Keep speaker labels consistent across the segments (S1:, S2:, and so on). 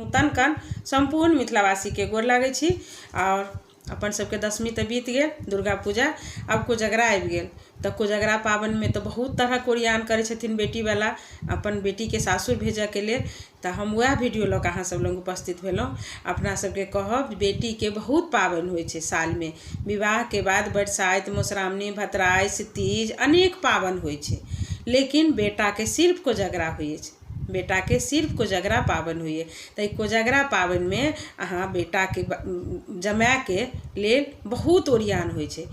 S1: नूतन कन सम्पूर्ण मिथिलावासीके गोर लागै छी। आओर अपन सबके दशमी तऽ बीत गेल, दुर्गा पूजा, आब कोजगरा आबि गेल। तऽ कोजगरा पाबनिमे तऽ बहुत तरहक ओरियान करै छथिन बेटीवला अपन बेटीके सासुर भेजऽके लेल। तऽ हम वएह वीडियो लऽ कऽ अहाँ सब लग उपस्थित भेलहुँ। अपना सबके कहब, बेटीके बहुत पाबनि होइ छै सालमे। विवाहके बाद बरसाइत, मधुश्रावणी, भतराइस, तीज, अनेक पाबनि होइ छै, लेकिन बेटाके सिर्फ कोजगरा होइ अछि। बेटाके सिर्फ कोजगरा पाबनि होइए। तऽ एहि कोजगरा पाबनिमे अहाँ बेटाके जमायके लेल बहुत ओरियान होइ छै।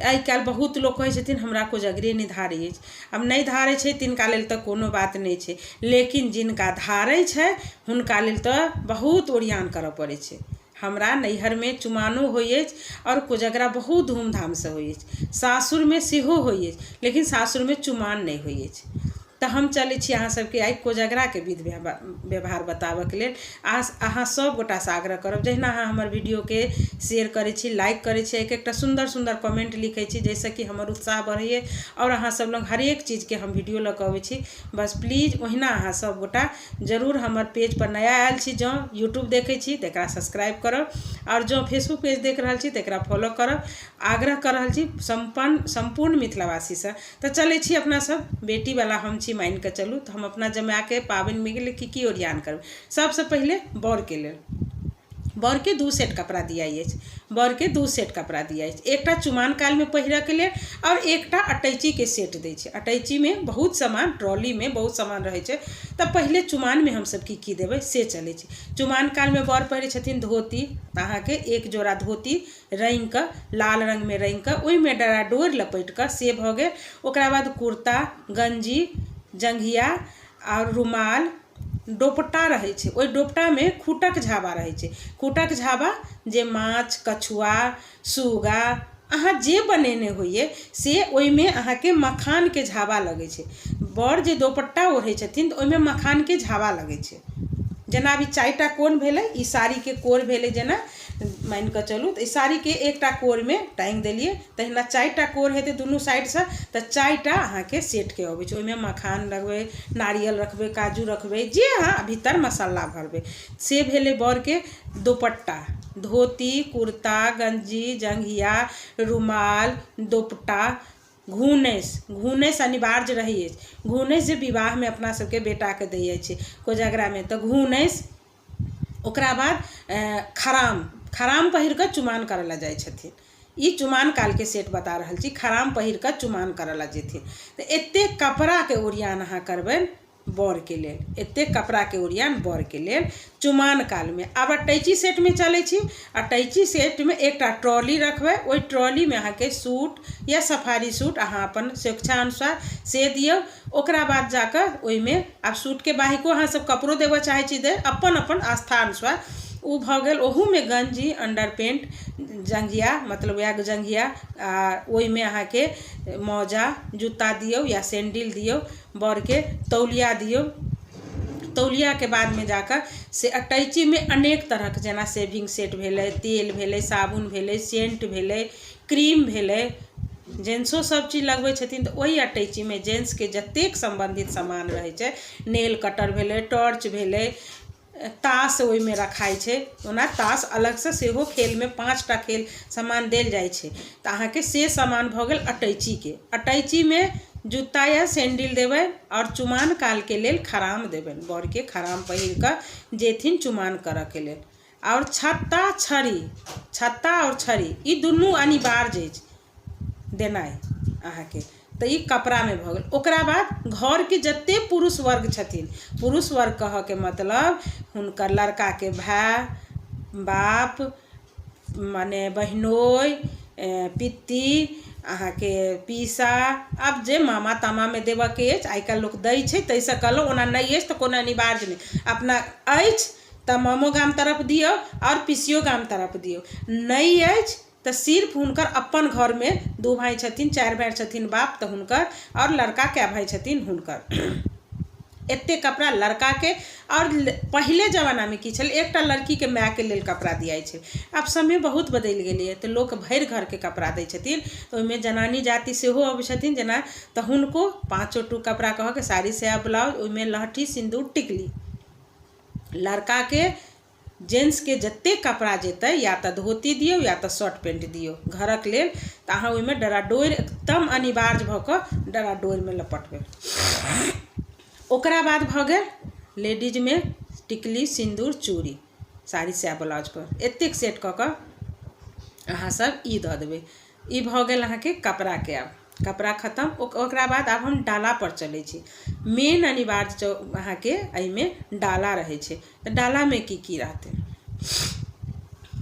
S1: आइ काल्हि बहुत लोक कहै छथिन, हमरा कोजगरे नहि धारै अछि। आब नहि धारै छै तिनका लेल तऽ कोनो बात नहि छै, लेकिन जिनका धारै छै हुनका लेल तऽ बहुत ओरियान करऽ पड़ै छै। हमरा नैहरमे चुमानो होइ अछि आओर कोजगरा बहुत धूमधामसँ होइ अछि। सासुरमे सेहो होइ अछि, लेकिन सासुरमे चुमान नहि होइ अछि। तऽ हम चलै छी अहाँ सबके आइ कोजगराके विध व्यवहार बताबऽके लेल। अहाँ सब गोटासँ आग्रह करब, जहिना अहाँ हमर वीडियोके शेयर करै छी, लाइक करै छी, एक एकटा सुन्दर सुन्दर कमेंट लिखै छी, जाहिसँ कि हमर उत्साह बढ़ैए आओर अहाँ सब लग हरेक चीजके हम वीडियो लऽ कऽ अबै छी। बस प्लीज ओहिना अहाँ सब गोटा जरूर हमर पेजपर नया आयल छी, जँ यूट्यूब देखै छी तऽ एकरा सब्सक्राइब करब, आओर जँ फेसबुक पेज देख रहल छी तऽ एकरा फॉलो करब। आग्रह कऽ रहल छी सम्पूर्ण मिथिलावासीसँ। तऽ चलै छी अपना सब, बेटीवला हम छी मानि कऽ चलू, तऽ हम अपना जमायके पाबनिमे गेलै की की ओरियान करबै। सबसँ पहिले बरके लेल, बरके 2 सेट कपड़ा दियाइ अछि। बरके 2 सेट कपड़ा दियाइ अछि, एकटा चुमान कालमे पहिरऽके लेल आओर एकटा अटैचीके सेट दै छै। अटैचीमे बहुत सामान, ट्रॉलीमे बहुत सामान रहै छै। तऽ पहिले चुमानमे हमसब की की देबै से चलै छै। चुमान कालमे बर पहिरै छथिन धोती, तऽ अहाँके एक जोड़ा धोती रङ्गि कऽ, लाल रङ्गमे रङ्गि कऽ, ओहिमे डरा डोरि लपेटि कऽ से भऽ गेल। ओकरा बाद कुर्ता, गञ्जी, जङ्घिया आओर रुमाल, दोपटा रहै छै। ओहि दोपटामे खूटक झाबा रहै छै। खूटक झाबा जे माछ, कछुआ, सूगा अहाँ जे बनेने होइए से ओहिमे अहाँके मखानके झाबा लगै छै। बड़ जे दोपट्टा ओढ़ै छथिन तऽ ओहिमे मखानके झाबा लगै छै। जेना अभी 4टा कोन भेलै, ई साड़ीके कोर भेलै, जेना मानि कऽ चलू तऽ ई साड़ीके एकटा कोरमे टाँगि देलियै, तहिना 4टा कोर हेतै दुनू साइडसँ, तऽ 4टा अहाँके सेटके अबै छै। ओहिमे मखान रखबै, नारियल रखबै, काजू रखबै, जे अहाँ भीतर मसाला भरबै। से भेलै बड़के दोपट्टा, धोती, कुर्ता, गञ्जी, जङ्घिया, रुमाल, दोपटा, घूनैस। घूनैस अनिवार्य रहै अछि। घूनैस जे विवाहमे अपना सबके बेटाके दै अछि कोजगरामे, तऽ घूनैस। ओकरा बाद खराम, खराम पहिर कऽ चुमान करऽ लए जाइ छथिन। ई चुमान कालके सेट बता रहल छी। खराम पहिर कऽ चुमान करऽ लए जेथिन। तऽ एतेक कपड़ाके ओरियान अहाँ करबनि बरके लेल, एतेक कपड़ाके ओरियान बरके लेल चुमान कालमे। आब अटैची सेटमे चलै छी। अटैची सेटमे एकटा ट्रॉली रखबै। ओहि ट्रॉलीमे अहाँके सूट या सफारी सूट अहाँ अपन स्वेच्छा अनुसार से दियौ। ओकरा बाद जाकऽ ओहिमे आब सूटके बाहिको अहाँ सब कपड़ो देबऽ चाहै छी दे, अपन अपन आस्था अनुसार ओ भऽ गेल। ओहूमे गञ्जी, अंडर पेंट, जङ्घिया, मतलब वएह जङ्घिया, आ ओहिमे अहाँके मोजा, जूता दियौ या सैंडिल दियौ बरके, तौलिया दियौ। तौलियाके बादमे जाकऽ से अटैचीमे अनेक तरहक, जेना शेविंग सेट भेलै, तेल भेलै, साबुन भेलै, सेंट भेलै, क्रीम भेलै, जेंट्सो सब चीज लगबै छथिन, तऽ ओहि अटैचीमे जेंट्सके जतेक सम्बन्धित सामान रहै छै, नेल कटर भेलै, टॉर्च भेलै, तास ओहिमे रखाइ छै। ओना तास अलगसँ सेहो खेलमे 5टा खेल सामान देल जाइ छै। तऽ अहाँके से सामान भऽ गेल अटैचीके। अटैचीमे जूता या सैंडिल देबै आओर चुमान कालके लेल खराम देबनि। बरके खराम पहिर कऽ जेथिन चुमान करऽके लेल। आओर छत्ता, छड़ी, छत्ता आओर छड़ी ई दुनू अनिवार्य अछि देनाइ अहाँके। तऽ ई कपड़ामे भऽ गेल। ओकरा बाद घरके जतेक पुरुष वर्ग छथिन, पुरुष वर्ग कहऽके मतलब हुनकर लड़काके भाय, बाप, मने बहिनोइ, पित्ती, अहाँके पीसा, आब जे मामा तामामे देबऽके अछि, आइ काल्हि लोक दै छै ताहिसँ कहलहुँ, ओना नहि अछि तऽ कोनो अनिवार्य नहि। अपना अछि तऽ मामो गाम तरफ दियौ आओर पीसियो गाम तरफ दियौ, नहि अछि तऽ सिर्फ हुनकर अपन घरमे 2 भाइ छथिन, 4 भाइ छथिन बाप, तऽ हुनकर, आओर लड़का कए भाइ छथिन हुनकर। एतेक कपड़ा लड़काके। आओर पहिले जमानामे की छलै, एकटा लड़कीके मायके लेल कपड़ा दियाइ छै। आब समय बहुत बदलि गेलैए, तऽ लोक भरि घरके कपड़ा दै छथिन। तऽ ओहिमे जनानी जाति सेहो अबै छथिन जेना, तऽ हुनको 5 टूक कपड़ा कहऽके, साड़ी, साया, ब्लाउज, ओहिमे लहठी, सिन्दूर, टिकली। लड़काके जेंट्सके जतेक कपड़ा जेतै, या तऽ धोती दियौ या तऽ शर्ट पेंट दियौ घरक लेल, तऽ अहाँ ओहिमे डराडोरि एकदम अनिवार्य भऽ कऽ डराडोरिमे लपटबै। ओकरा बाद भऽ गेल लेडीजमे टिकली, सिन्दूर, चूड़ी, साड़ी, साया, ब्लाउजपर एतेक सेट कऽ कऽ अहाँसभ ई दऽ देबै। ई भऽ गेल अहाँके कपड़ाके। आब कपड़ा खतम। ओकरा बाद आब हम डालापर चलै छी। मेन अनिवार्य अहाँके एहिमे डाला रहै छै। तऽ डालामे की की रहतै?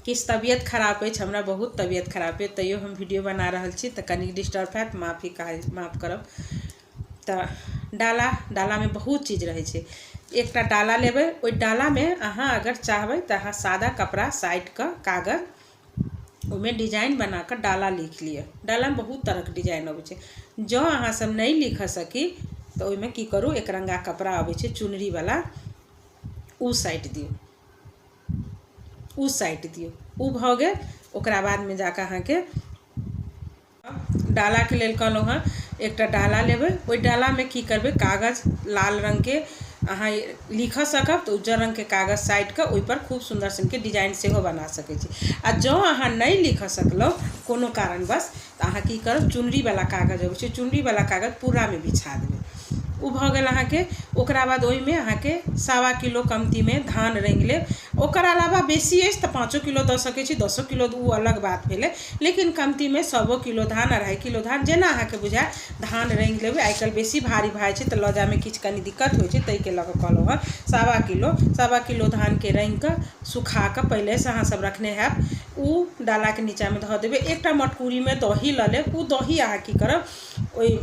S1: किछु तबियत खराब अछि हमरा, बहुत तबियत खराब अछि, तैयो हम वीडियो बना रहल छी, तऽ कनि डिस्टर्ब हैत, माफी कहै माफ करब। तऽ डालामे बहुत चीज रहै छै। एकटा डाला लेबै, ओहि डालामे अहाँ अगर चाहबै तऽ अहाँ सादा कपड़ा साटि कऽ कागज ओहिमे डिजाइन बना कऽ डाला लिख लिअ। डालामे बहुत तरहके डिजाइन अबै छै। जँ अहाँसभ नहि लिख सकी तऽ ओहिमे की करू, एकरङ्गा कपड़ा अबै छै चुनरीवला, ओ साटि दियौ, ओ साटि दियौ। ओ भऽ गेल। ओकरा बादमे जाकऽ अहाँके डालाके लेल कहलहुँ हँ, एकटा डाला लेबै। ओहि डालामे की करबै? कागज लाल रङ्गके अहाँ लिखऽ सकब तऽ उज्जर रङ्गके कागज साटि कऽ ओहिपर खूब सुन्दर सनके डिजाइन सेहो बना सकै छी। आ जँ अहाँ नहि लिखऽ सकलहुँ कोनो कारणवश, तऽ अहाँ की करब? चुनरीवला कागज अबै छै, चुनरीवला कागज पूरामे बिछा देबै। ओ भऽ गेल अहाँके। ओकरा बाद ओहिमे अहाँके 1.25 किलो कमतीमे धान रङ्गि लेब। ओकर अलावा बेसी अछि तऽ 5 किलो दऽ सकै छी, 10 किलो, ओ अलग बात भेलै, लेकिन कमतीमे 1.25 किलो धान, 2.5 किलो धान, जेना अहाँके बुझाए, धान रङ्गि लेबै। आइ काल्हि बेसी भारी भऽ जाइ छै तऽ लऽ जायमे किछु कनि दिक्कत होइ छै, ताहिके लऽ कऽ कहलहुँ हँ 1.25 किलो। 1.25 किलो धानके रङ्गि कऽ, सुखा कऽ, पहिलेसँ अहाँसभ रखने हैब, ओ डालाके नीचाँमे धऽ देबै। एकटा मटकुरीमे दही लऽ लेब। ओ दही अहाँ की करब? ओहि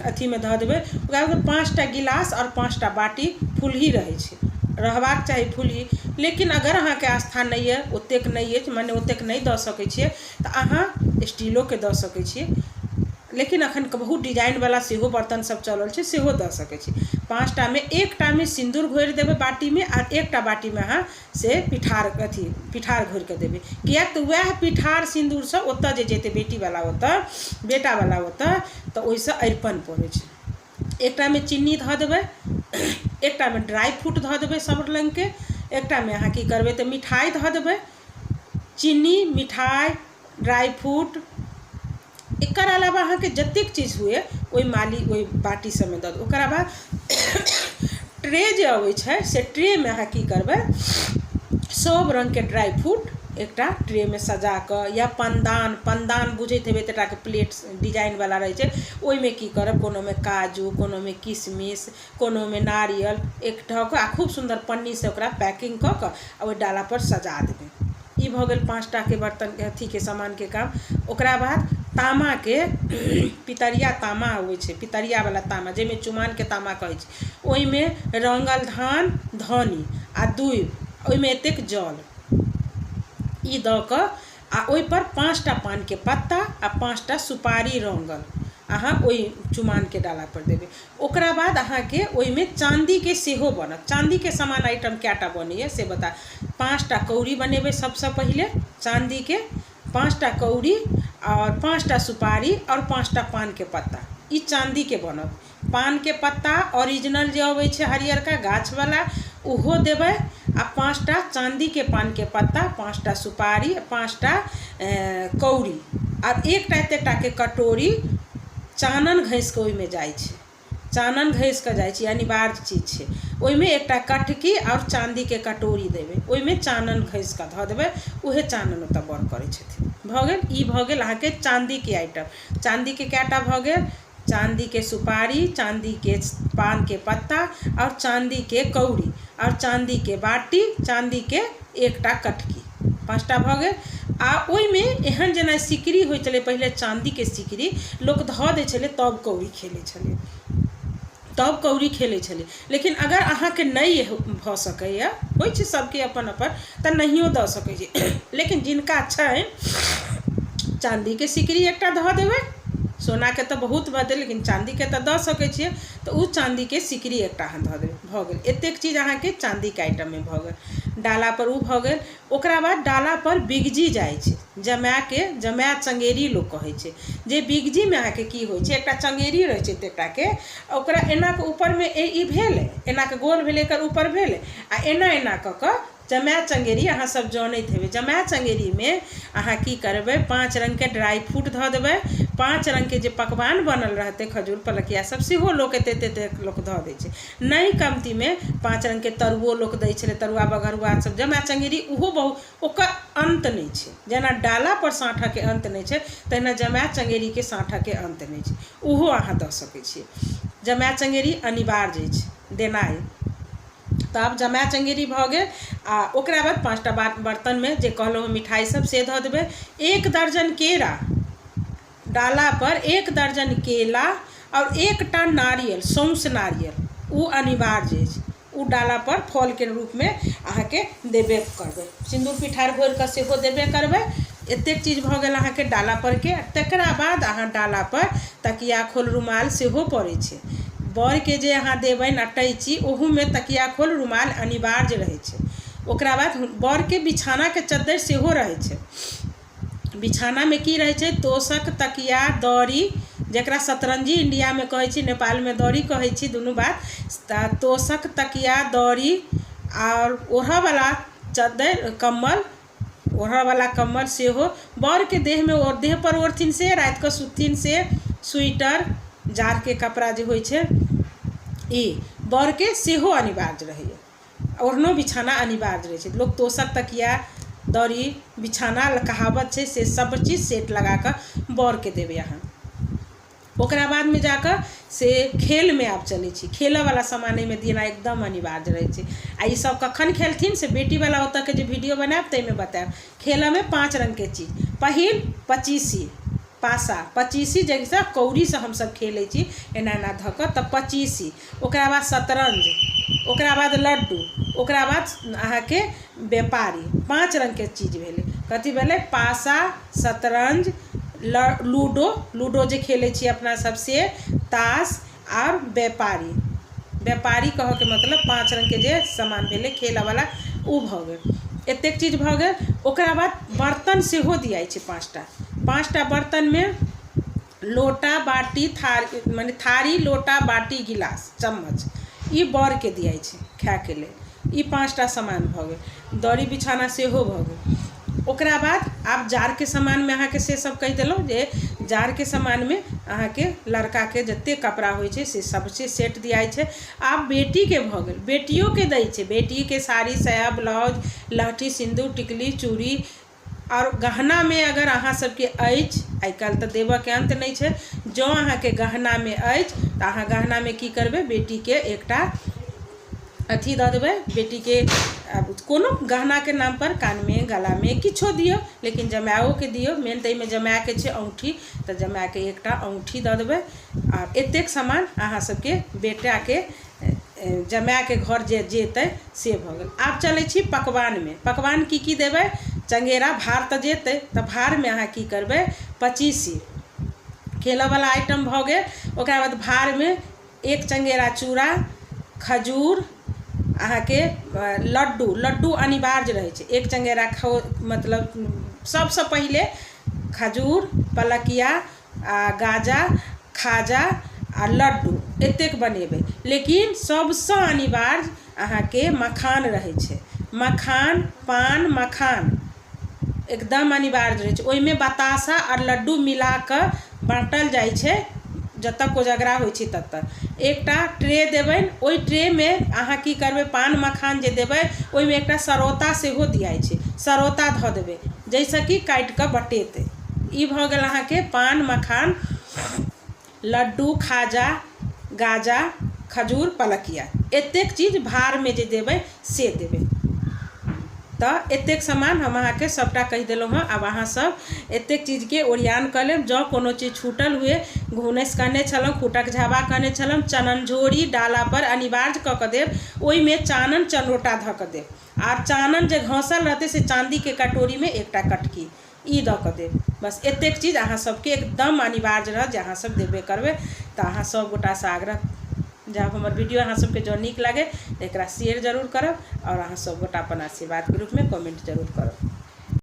S1: अथीमे धऽ देबै। ओकरा बाद 5टा गिलास आओर 5टा बाटी फुलही रहै छै, रहबाक चाही फुलही, लेकिन अगर अहाँके आस्था नहि अइ, ओतेक नहि अछि, मने ओतेक नहि दऽ सकै छियै, तऽ अहाँ स्टीलोके दऽ सकै छियै। लेकिन एखन बहुत डिजाइनवला सेहो बर्तन सब चलल छै, सेहो दऽ सकै छी। 5टामे एकटामे सिन्दूर घोरि देबै बाटीमे, आ एकटा बाटीमे अहाँ से पिठार, अथी पिठार घोरि कऽ देबै, किएक तऽ उएह पिठार सिन्दूरसँ ओतय जे जेतै बेटीवला ओतय, बेटावला ओतय, तऽ ओहिसँ अरिपन पड़ै छै। एकटामे चीनी धऽ देबै, एकटामे ड्राइ फ्रूट धऽ देबै सब रङ्गके, एकटामे अहाँ की करबै तऽ मिठाइ धऽ देबै। चीनी, मिठाइ, ड्राइ फ्रूट, एकर अलावा अहाँके जतेक चीज हुए, ओहि माली ओहि बाटी सबमे दऽ देबै। ओकरा बाद ट्रे जे अबै छै, से ट्रेमे अहाँ की करबै? सब रङ्गके ड्राइ फ्रूट एकटा ट्रेमे सजा कऽ, या पानदान, पानदान बुझैत हेबै तऽ एकटाके प्लेट डिजाइनवला रहै छै, ओहिमे की करब? कोनोमे काजू, कोनोमे किशमिश, कोनोमे नारियल एक धऽ कऽ आ खूब सुन्दर पन्नीसँ ओकरा पैकिंग कऽ कऽ आ ओहि डालापर सजा देबै। ई भऽ गेल 5टाके बर्तनके अथीके सामानके काम। ओकरा बाद तामाके, पितरिया तामा अबै छै, पितरियावला तामा, जाहिमे चुमानके तामा कहै छै, ओहिमे रङ्गल धान, धनी आ दूभि, ओहिमे एतेक जल, ई दऽ कऽ आ ओहिपर 5टा पानके पत्ता आ 5टा सुपारी रङ्गल अहाँ ओहि चुमानके डालापर देबै। ओकरा बाद अहाँके ओहिमे चाँदीके सेहो बनत। चाँदीके सामान आइटम कएटा बनैए से बता। 5टा कौड़ी बनेबै सभसँ पहिले चाँदीके, 5टा कौड़ी आओर 5टा सुपारी आओर 5टा पानके पत्ता, ई चाँदीके बनत। पानके पत्ता ओरिजिनल जे अबै छै हरियरका गाछवला, ओहो देबै, आ 5टा चाँदीके पानके पत्ता, 5टा सुपारी, 5टा कौड़ी आ एकटा एतेक टाके कटोरी चानन घसि कऽ ओहिमे जाइ छै। चानन घसि कऽ जाइ छै, अनिवार्य चीज छै। ओहिमे एकटा कटकी आओर चाँदीके कटोरी देबै, ओहिमे चानन घसि कऽ धऽ देबै, उएह चानन ओतऽ बर करै छथिन। भऽ गेल। ई भऽ गेल अहाँके चाँदीके आइटम। चाँदीके कएटा भऽ गेल? चाँदीके सुपारी, चाँदीके पानके पत्ता आओर चाँदीके कौड़ी आओर चाँदीके बाटी, चाँदीके एकटा कटकी, 5टा भऽ गेल। आ ओहिमे एहन जेना सिकरी होइ छलै पहिले, चाँदीके सिकरी लोक धऽ दै छलै, तब कौड़ी खेलै छलै, तब कौड़ी खेलै छलै। लेकिन अगर अहाँके नहि भऽ सकैए, होइ छै सबके अपन अपन, तऽ नहियो दऽ सकै छी, लेकिन जिनका छनि, चाँदीके सिकरी एकटा धऽ देबै। सोनाके तऽ बहुत भऽ, लेकिन चाँदीके तऽ दऽ सकै छियै, तऽ ओ चाँदीके सिकरी एकटा अहाँ धऽ देबै। भऽ गेल। एतेक चीज अहाँके चाँदीके आइटममे भऽ गेल। डालापर ओ भऽ गेल। ओकरा बाद डालापर बिगजी जाइ छै जमायके, जमाय चङ्गेरी लोक कहै छै। जे बिगजीमे अहाँके की होइ छै, एकटा चङ्गेरी रहै छै एतेकटाके, ओकरा एना कऽ ऊपरमे ई भेल, एना कऽ गोल भेलै, एकर ऊपर भेल आ एना एना कऽ कऽ जमाय चङ्गेरी अहाँ सब जनैत हेबै। जमाय चङ्गेरीमे अहाँ की करबै, 5 रङ्गके ड्राइ फ्रूट धऽ देबै, 5 रङ्गके जे पकवान बनल रहतै खजूर पलकिया सब सेहो लोक एते एते एते लोक धऽ दै छै। नहि कमतीमे 5 रङ्गके तरुओ लोक दै छलै, तरुआ बघरुआ सब। जमाय चङ्गेरी ओहो बहुत, ओकर अन्त नहि छै। जेना डालापर साँठऽके अन्त नहि छै तहिना जमाय चङ्गेरीके साँठऽके अन्त नहि छै, ओहो अहाँ दऽ सकै छियै। जमाय चङ्गेरी अनिवार्य अछि देनाइ। तऽ आब जमाय चङ्गेरी भऽ गेल आ ओकरा बाद 5टा बर्तनमे जे कहलहुँ मिठाइ सब से धऽ देबै। 1 दर्जन केरा डालापर, 1 दर्जन केला आओर 1टा नारियल, सौँस नारियल, ओ अनिवार्य अछि। ओ डालापर फलके रूपमे अहाँके देबे करबै। सिन्दूर पिठार घोरिकऽ सेहो देबे करबै। एतेक चीज भऽ गेल अहाँके डालापरके। तकरा बाद अहाँ डालापर तकिया खोल रुमाल सेहो पड़ै छै। बरके जे अहाँ देबनि अटैची, ओहूमे तकिया खोल रुमाल अनिवार्य रहै छै। ओकरा बाद बरके बिछानाके चद्दरि सेहो रहै छै। बिछानामे की रहै छै, तोशक, तकिया, दरी, जकरा सतरञ्जी इण्डियामे कहै छी, नेपालमे दरी कहै छी, दुनू बात। तऽ तोशक, तकिया, दरी आओर ओढ़ऽवला चद्दरि, कम्बल, ओढ़ऽवला कम्बल सेहो बरके देहमे, देहपर ओढ़थिन से, रातिकऽ सुतथिन से, स्वेटर, जाड़के कपड़ा जे होइ छै, ई बरके सेहो अनिवार्य रहैए। ओढ़नो बिछाना अनिवार्य रहै छै। लोक तोशक, तकिया, दरी, बिछाना कहावत छै, से सब चीज सेट लगाकऽ बरके देबै अहाँ। ओकरा बादमे जाकऽ से खेलमे आब चलै छी। खेलऽवला सामान एहिमे देनाइ एकदम अनिवार्य रहै छै। आ ई सब कखन खेलथिन से बेटीवला ओतऽके जे वीडियो बनायब ताहिमे बतायब। खेलऽमे 5 रङ्गके चीज। पहिल पचीसी, पासा, पचीसी जाहिसँ कौड़ीसँ हमसब खेलै छी एना एना धऽ कऽ, तऽ पचीसी। ओकरा बाद शतरञ्ज, ओकरा बाद लड्डू, ओकरा बाद अहाँके व्यापारी। 5 रङ्गके चीज भेलै। कथी भेलै, पासा, शतरञ्ज, लूडो, लूडो जे खेलै छी अपना सब से, तास आओर व्यापारी। व्यापारी कहऽके मतलब 5 रङ्गके जे सामान भेलै खेलऽवला ओ भऽ गेल। एतेक चीज भऽ गेल। ओकरा बाद बर्तन सेहो दियाइ छै 5टा। 5टा बर्तनमे लोटा, बाटी, थारी, मने थारी, लोटा, बाटी, गिलास, चम्मच, ई बरके दियाइ छै खायके लेल। ई 5टा सामान भऽ गेल। दरी बिछाना सेहो भऽ गेल। ओकरा बाद आब जाड़के सामानमे अहाँके से सब कहि देलहुँ जे जाड़के सामानमे अहाँके लड़काके जतेक कपड़ा होइ छै से सबसे सेट दियाइ छै। आब बेटीके भऽ गेल, बेटियोके दै छै। बेटीके साड़ी, साया, ब्लाउज, लहठी, सिन्दूर, टिकली, चूड़ी आओर गहनामे अगर अहाँ सबके अछि, आइ काल्हि तऽ देबऽके अन्त नहि छै, जँ अहाँके गहनामे अछि तऽ अहाँ गहनामे की करबै, बेटीके एकटा अथी दऽ देबै। बेटीके कोनो गहनाके नामपर कानमे, गलामे किछो दियौ, लेकिन जमाओके दियौ। मेन तऽ एहिमे जमायके छै औँठी, तऽ जमायके एकटा औँठी दऽ देबै। आ एतेक सामान अहाँ सबके बेटाके जमायके घर जे जेतै से भऽ गेल। आब चलै छी पकवानमे। पकवान की की देबै। चङ्गेरा भार तऽ जेतै, तऽ भारमे अहाँ की करबै, पचीसी खेलऽवला आइटम भऽ गेल। ओकरा बाद भारमे 1 चङ्गेरा चूड़ा, खजूर, अहाँके लड्डू, लड्डू अनिवार्य रहै छै। 1 चङ्गेरा खो मतलब सबसँ पहिले खजूर, पलकिया आ गाजा, खाजा आ लड्डू एतेक बनेबै। लेकिन सबसँ अनिवार्य अहाँके मखान रहै छै। मखान, पान, मखान एकदम अनिवार्य रहै छै। ओहिमे बताशा आओर लड्डू मिलाकऽ बाँटल जाइ छै जतऽ कोजगरा होइ छै ततऽ। एकटा ट्रे देबनि, ओहि ट्रेमे अहाँ की करबै, पान मखान जे देबै ओहिमे एकटा सरौता सेहो दियाइ छै, सरौता धऽ देबै जाहिसँ कि काटिकऽ बटेतै। ई भऽ गेल अहाँके पान, मखान, लड्डू, खाजा, गाजा, खजूर, पलकिया, एतेक चीज भारमे जे देबै से देबै। तऽ एतेक सामान हम अहाँके सभटा कहि देलहुँ हँ। आब अहाँसभ एतेक चीजके ओरियान कऽ लेब। जँ कोनो चीज छूटल हुए, घुनैस कहने छलहुँ, खूटक झाबा कहने छलहुँ, चनन झोरी डालापर अनिवार्य कऽ कऽ देब, ओहिमे चानन चनरोटा धऽ कऽ देब आर चानन जे घँसल रहतै से चाँदीके कटोरीमे एकटा कटकी ई दऽ कऽ देब। बस एतेक चीज अहाँ सबके एकदम अनिवार्य रहत जे अहाँ सब देबे करबै। तऽ अहाँ सब गोटासँ आग्रह जब हमर वीडियो अहाँ सबके जँ नीक लागे तऽ एकरा शेयर जरूर करब आओर अहाँ सब गोटा अपन आशीर्वादके रूपमे कमेंट जरूर करब।